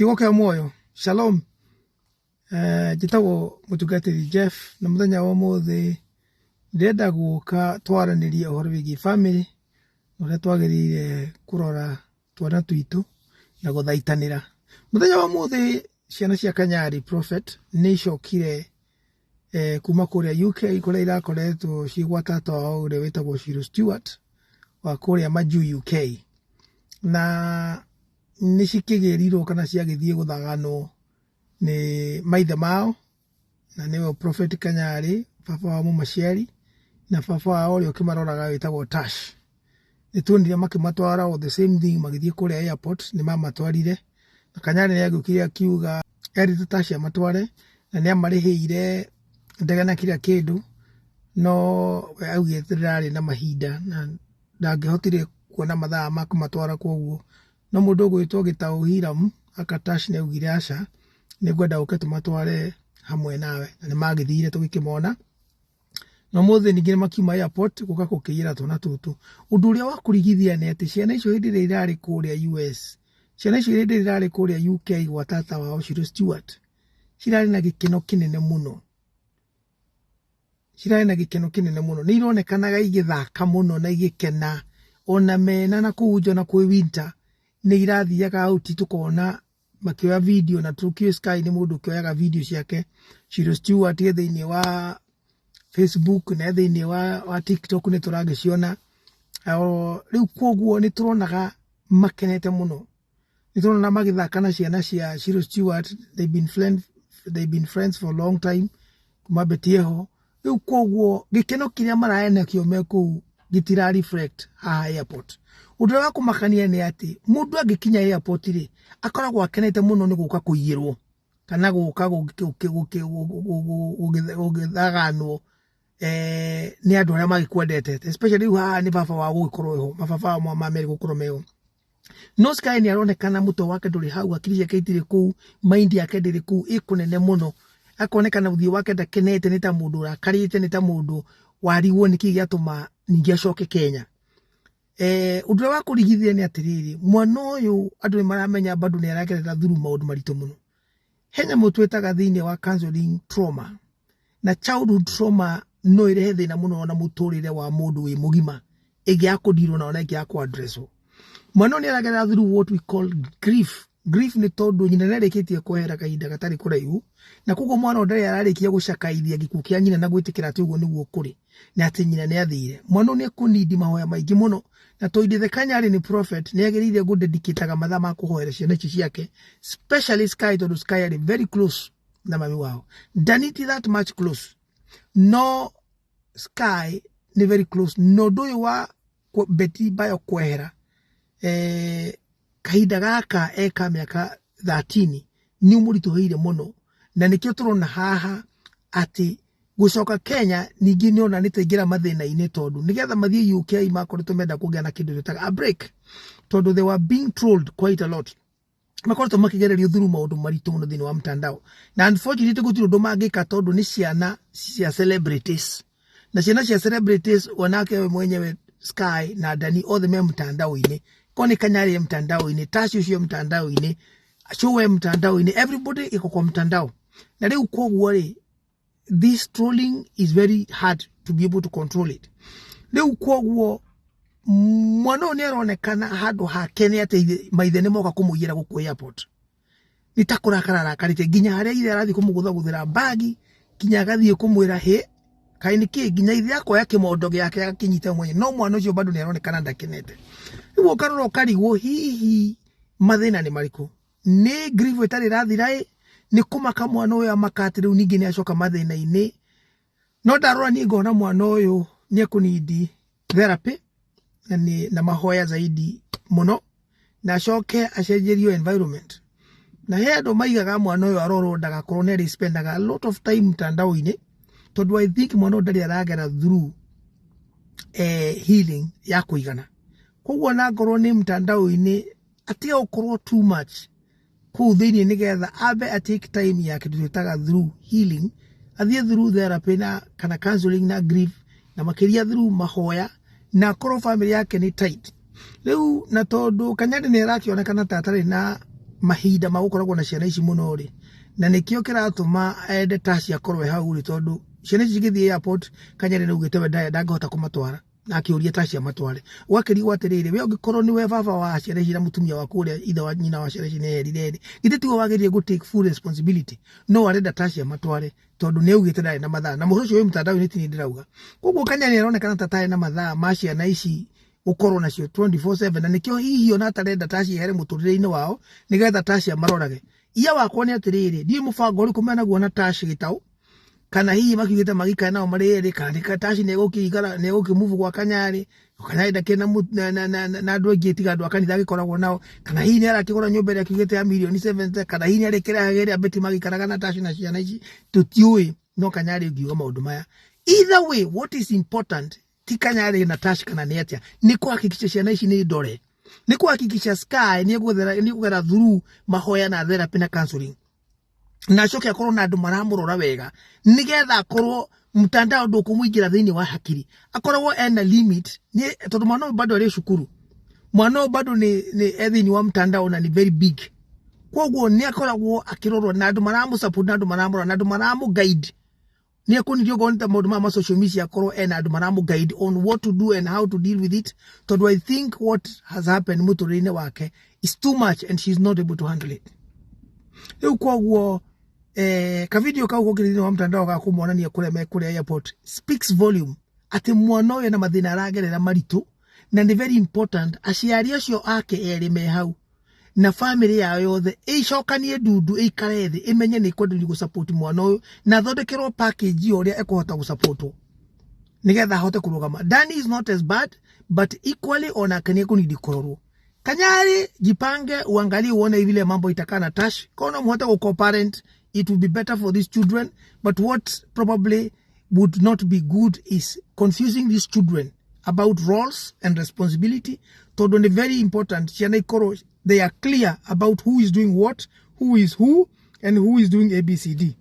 Kiugo kĩa muoyo, shalom. Njĩtagwo mũtungatĩri Jeff na mũthenya wa ũmũthĩ ndĩrenda gũka twaranĩrie ũhoro wĩgiĩ bamĩrĩ, ũrĩa twagĩrĩire kũrora twana twitũ na gũthaitanĩra. Mũthenya wa ũmũthĩ ciana cia Kanyari Prophet nĩ icokire kuma kũrĩa UK kũrĩa irakoretwo ciĩ gwa tata wao ũrĩa wĩtagwo Shiro Stewart wa kũrĩa Majuu UK. Na nĩ cikĩgĩrirwo kana ciagĩthiĩ gũthaganwo nĩ maithe mao, na nĩwe Prophet Kanyarĩ, baba wao mũmaciari, na baba wao ũrĩa ũkĩmaroraga wĩtagwo Tash. Nĩ tuonire makĩmatwara o the same thing magĩthiĩ kũrĩa airport nĩ mamatwarire, na Kanyarĩ nĩ agĩũkire akiuga erĩte Tash amatware, na nĩ amarĩhĩire ndege na kila kĩndũ, no we augĩte ndarĩ na mahinda na ndangĩahotire kuona mathaa ma kũmatwara koguo no mũndũ ũgwĩtwo Gĩtaũ Hiram aka Tash nĩ augire aca, nĩ ngwenda ũke tũmatware hamwe nawe, na nĩ magĩthire tũgĩkĩmona. Na ũmũthĩ ningĩ nĩ makiuma airport gũka gũkĩiyĩra twana tũtũ. Ũndũ ũrĩa wa kũrigithia nĩ atĩ ciana icio hĩndĩ ĩrĩa irarĩ kũrĩa US, ciana icio hĩndĩ ĩrĩa irarĩ kũrĩa UK gwa tata wao Shiro Stewart, cirarĩ na gĩkeno kĩnene mũno. Cirarĩ na gĩkeno kĩnene mũno. Nĩ ironekanaga igĩthaka mũno na igĩkena. Ona mena na kũu nja ona kwĩ winter, nĩ irathiaga out tũkona makĩoya video na tũkĩũĩ Sky nĩ mũndũ ũkĩoyaga video ciake. Shiro Stewart e thĩiniĩ wa Facebook na e thĩiniĩ wa TikTok nĩ tũragĩciona. Rĩu koguo nĩ tũronaga makenete mũno. Nĩ tũrona magĩthaka na ciana cia Shiro Stewart, they've been friends for a long time kuma Betty eho. Rĩu koguo gĩkeno kĩrĩa mararĩ nakĩo me kũu gĩtira reflect haha airport. Ũndũ ũrĩa wa kũmakania nĩ atĩ mũndũ angĩkinya airport rĩ, akoragwo akenete mũno nĩ gũka kũiyĩrwo kana gũka gũgĩthaganwo nĩ andũ arĩa magĩkwendete, especially rĩu haha nĩ baba wao gũgĩkorwo eho, mababa ao ma merĩ gũkorwo meho. No Sky nĩ aronekana mũtwe wake ndũrĩ hau, hakiri ciake itirĩ kũu, mind yake ndĩrĩ kũu, ĩ kũnene mũno. Akonekana ũthiũ wake ndakenete, nĩ ta mũndũ ũrakarĩte, nĩ ta mũndũ warigwo nĩkĩ gĩatũma ningĩ acoke Kenya. Ũndũ ũrĩa wa kũrigithia nĩ atĩrĩrĩ, mwana ũyũ andũ nĩ maramenya bado nĩ aragerera through maũndũ maritũ mũno. He nyamũ twĩtaga thĩinĩ wa counseling trauma, na childhood trauma no ĩrehe thĩna mũno ona mũtũrĩre wa mũndũ wĩ mũgima ĩngĩaga kũndirwo na ona ĩngĩaga kũ address wo. Mwana ũyũ nĩ aragerera through what we call grief. Grief nĩ tondũ nyina nĩ arĩkĩtie kwehera kahinda gatarĩ kũraihu, na koguo mwana ũyũ ndarĩ ararĩkia gũcakaithia gĩkuũ kĩa nyina na gwĩtĩkĩra atĩ ũguo nĩguo kũrĩ, na atĩ nyina nĩ athire. Mwana ũyũ nĩ ekũnindi mahoya maingĩ mũno, na tondũ ithe Kanyarĩ nĩ prophet, nĩ agĩrĩire gũ dedicate aga mathaa ma kũhoera ciana ici ciake, especially Sky, tondũ Sky arĩ very close na mami wao. Dani ti that much close, no Sky nĩ very close. Na ũndũ ũyũ wa Betty Bayo kwehera kahinda gaka eka mĩaka 13 nĩ ũmũritũhĩire mũno, na nĩkĩo tũrona haha atĩ gũcoka Kenya ningĩ nĩ ona nĩ taingĩra mathĩna-inĩ, tondũ nĩgetha mathiĩ UK makoretwo menda kũgĩa na kĩndũ twĩtaga a break, tondũ they were being trolled quite a lot. Makoretwo makĩgererio through maũndũ maritũ mũno thĩinĩ wa mtandao, na unfortunately gũtirĩ ũndũ mangĩka tondũ nĩ ciana cia celebrities, na ciana cia celebrities wanake we mwenyewe Sky na Dani othe me mtandao-inĩ. Ko nĩ Kanyarĩ e mtandao-inĩ, Tash ũcio mtandao-inĩ, Show e mtandao-inĩ, everybody iko kwa mtandao. Na rĩu koguo rĩ, this trolling is very hard to be able to control it. Rĩu koguo mwana ũyũ nĩ aronekana handũ hake nĩ atĩ maithe nĩ moka kũmũiyĩra gũkũ airport, nĩ ta kũrakara arakarĩte nginya harĩa ithe arathiĩ kũmũgũthagũthĩra mbagi, nginya agathiĩ kũmwĩra hĩ kaĩ nĩ kĩ, nginya ithe akoya kĩmondo gĩake agakĩnyita mwenye, no mwana ũcio bado nĩ aronekana ndakenete. Rĩu ũkarora ũkarigwo hihi mathĩna nĩ marĩkũ, nĩ grief ĩtarĩ ĩrathira ĩ, nĩ kũmaka mwana ũyũ amaka atĩ rĩu ningĩ nĩ acoka mathĩna-inĩ. No ndarora niĩ ngona mwana ũyũ nĩ ekũnindi therapy na nĩ na mahoya zaidi mũno, na acoke acenjerio environment. Na he andũ maigaga mwana ũyũ arorwo ndagakorwo nĩ arĩ spendaga a lot of time mtandao-inĩ, tondũ I think mwana ũyũ ndarĩ aragera through healing ya kũigana. Koguo ona ngorwo nĩ mtandao-inĩ atige gũkorwo too much kũu thĩinĩ, nĩgetha ambe a take time ya kĩndũ twĩtaga through healing, athiĩ through therapy na kana counseling na grief, na makĩria through mahoya, na akorwo family yake nĩ tight. Rĩu na tondũ Kanyarĩ nĩ arakĩonekana ta atarĩ na Mahinda ma gũkoragwo na ciana ici mũno rĩ, na nĩkĩo kĩratũma ende Tash akorwo e hau rĩ, tondũ ciana ici cigĩthiĩ airport Kanyari nĩ augĩte we ndangĩhota kũmatwara na akĩũria Tash amatware. Ũgakĩrigwo atĩrĩrĩ, we ũngĩkorwo nĩwe baba wa ciana ici na mũtumia waku ũrĩa ithe wa nyina wa ciana ici nĩ eherire rĩ, githĩ tiwe wagĩrĩire gũ take full responsibility? No arenda Tash amatware tondũ nĩ augĩte ndarĩ na mathaa, na mũhoro ũcio wĩ mtandao-inĩ ti niĩ ndĩrauga. Koguo Kanyari aronekana ta atarĩ na mathaa ma ciana ici gũkorwo nacio 24/7, na nĩkĩo hihi ona atarenda Tash ehere mũtũrĩre-inĩ wao nĩgetha Tash amarorage. Ia wakwa nĩ atĩrĩrĩ, ndiũĩ mũbango ũrĩkũ menaguo na Tash Gĩtaũ, kana hihi makiugĩte magĩikare nao marĩ erĩ, kana nĩ Tash nĩ egũkĩikara nĩ egũkĩmove gwa Kanyarĩ, Kanyarĩ ndakĩrĩ na andũ aingĩ tiga andũ a kanitha agĩkoragwo nao, kana hihi nĩ arakĩgũra nyũmba ĩrĩa akiugĩte ya mirioni 70, kana hihi nĩ arĩkĩrehaga ĩrĩa Betty magĩikaraga na Tash na ciana ici, tũtiũĩ, no Kanyarĩ ũngiuga maũndũ maya. Either way, what is important ti Kanyarĩ na Tash kana nĩ atĩa, nĩ kũhakikisha ciana ici nĩ ndore, nĩ kũhakikisha Sky nĩ egũgera through mahoya na therapy na counseling, na acoke akorwo na andũ maramũrora wega nĩgetha akorwo mtandao ndũkũmũingĩra thĩinĩ wa hakiri, akoragwo ena limit nĩ tondũ mwana ũyũ bado arĩ cukuru, mwana ũyũ bado nĩ e thĩinĩ wa mtandao na nĩ very big. Koguo nĩ akoragwo akĩrorwo na andũ maramũ support na andũ maramũrora na andũ maramũ guide. Nĩ ekũnirio okorwo nĩ ta maũndũ maya ma social media, akorwo ena andũ maramũ guide on what to do and how to deal with it, tondũ I think what has happened mũtũrĩre-inĩ wake is too much and she's not able to handle it. Rĩu koguo kavideo kau gokire thĩinĩ wa mtandao ga kũmonania kũrĩa me kũrĩa airport speaks volume atĩ mwana ũyũ ena mathĩna aragerera maritũ, na nĩ very important aciari acio ake erĩ me hau na family yao yothe ĩcokanie ndundu, ĩikare thĩ, ĩmenye nĩ ĩkwenderia gũ support mwana ũyũ na athondekerwo package ya ũrĩa ekũhota gũsupportwo nĩgetha ahote kũrũgama. Danny is not as bad, but equally onake nĩ ekũnidi kũrorwo. Kanyari, jipange, uangalie, uone vile mambo itakaa na Tash. Kama muhote go co-parent, it will be better for these children, but what probably would not be good is confusing these children about roles and responsibility, tondũ nĩ very important ciana ikorwo they are clear about who is doing what, who is who and who is doing ABCD.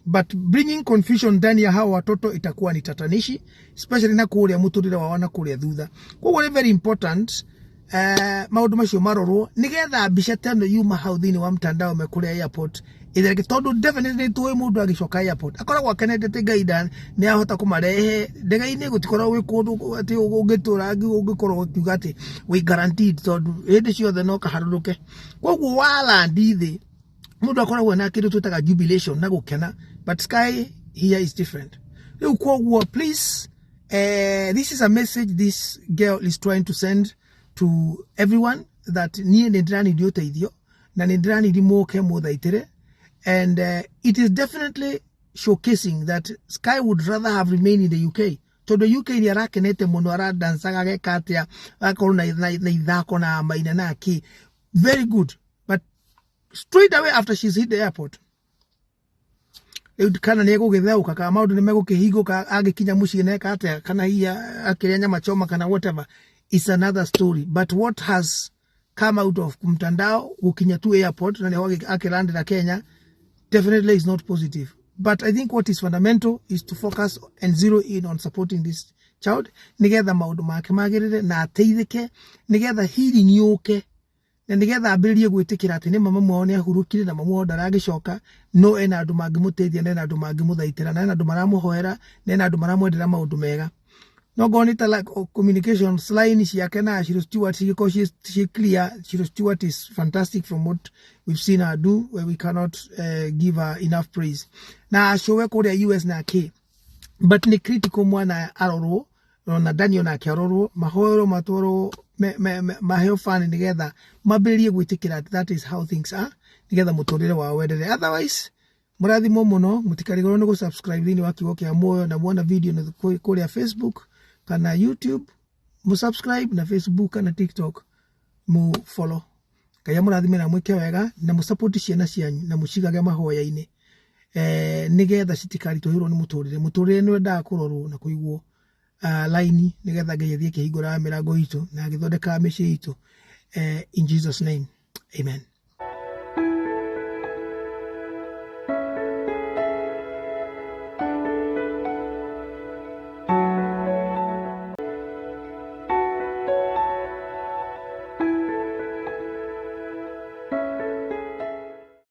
But bringing confusion ndani ya hawa watoto itakuwa ni tatanishi, especially na kũrĩa mũtũrĩre wao na kũrĩa thutha. Koguo nĩ very important maũndũ macio marorwo nĩgetha mbica ta ĩno yuma hau thĩinĩ wa mtandao me kũrĩa airport ĩthereke, tondũ definitely tũĩ mũndũ agĩcoka airport akoragwo akenete atĩ Ngai nĩ ahota kũmarehe ndege-inĩ. Gũtikoragwo gwĩ kũndũ atĩ ũngĩtũra ũngĩkorwo ũkiuga atĩ wĩ guaranteed, tondũ hĩndĩ ciothe no kaharũrũke. Koguo walandi thĩ mũndũ akoragwo na kĩndũ twĩtaga jubilation na gũkena, but Sky here is different. Rĩu koguo please, this is a message this girl is trying to send to everyone that niĩ nĩ ndĩranidi ũteithio na nĩ ndĩranidi mũke mũthaitĩre, and it is definitely showcasing that Sky would rather have remained in the UK, tondũ UK nĩ arakenete mũno, aradancaga, ageka atĩa, agakorwo na ithako na maina na kĩ, very good. But straight away after she's hit the airport, rĩu kana nĩ egũgĩtheũka, kana maũndũ nĩ megũkĩhingũka agĩkinya mũciĩ neka atĩa, kana hihi akĩrĩa nyama choma kana whatever, is another story. But what has come out of mtandao gũkinya tu airport na nĩho akĩlandĩra Kenya definitely is not positive. But I think what is fundamental is to focus and zero in on supporting this child nĩgetha maũndũ make magĩrĩre na ateithĩke, nĩgetha healing yũke, na nĩgetha ambĩrĩrie gwĩtĩkĩra atĩ nĩ mama wao nĩ ahurũkire na mamu wao ndaragĩcoka, no ena andũ mangĩmũteithia na ena andũ mangĩmũthaitĩra na ena andũ maramũhoera na ena andũ maramwendera maũndũ mega. No ngorwo nĩ ta like, communications line ciake na Shiro Stewart cigĩkorwo ciĩ clear. Shiro Stewart is fantastic from what we've seen her do, where we cannot give her enough praise na acowe kũrĩa US na kĩ, but nĩ critical mwana arorwo ona Daniel nake arorwo, mahoerwo, matwarwo maheo fund nĩgetha mambĩrĩrie gwĩtĩkĩra atĩ that is how things are, nĩgetha mũtũrĩre wao wenderee. Otherwise mũrathimwo mũno, mũtikarigũrwo nĩ gũsubscribe thĩinĩ wa Kiugo kĩa Muoyo, na muona video nĩ kũrĩa Facebook kana YouTube mũsubscribe, na Facebook kana TikTok mu follow. Ngai amũrathime na mwĩke wega na mũsupport ciana cianyu na mũcigage mahoya-inĩ nĩgetha citikaritũhĩrwo nĩ mũtũrĩre. Mũtũrĩre nĩ wendaga kũrorwo na kũigwo laini nĩgetha Ngai athiĩ akĩhingũraga mĩrango itũ na agĩthondekaga mĩciĩ itũ, in Jesus name, amen.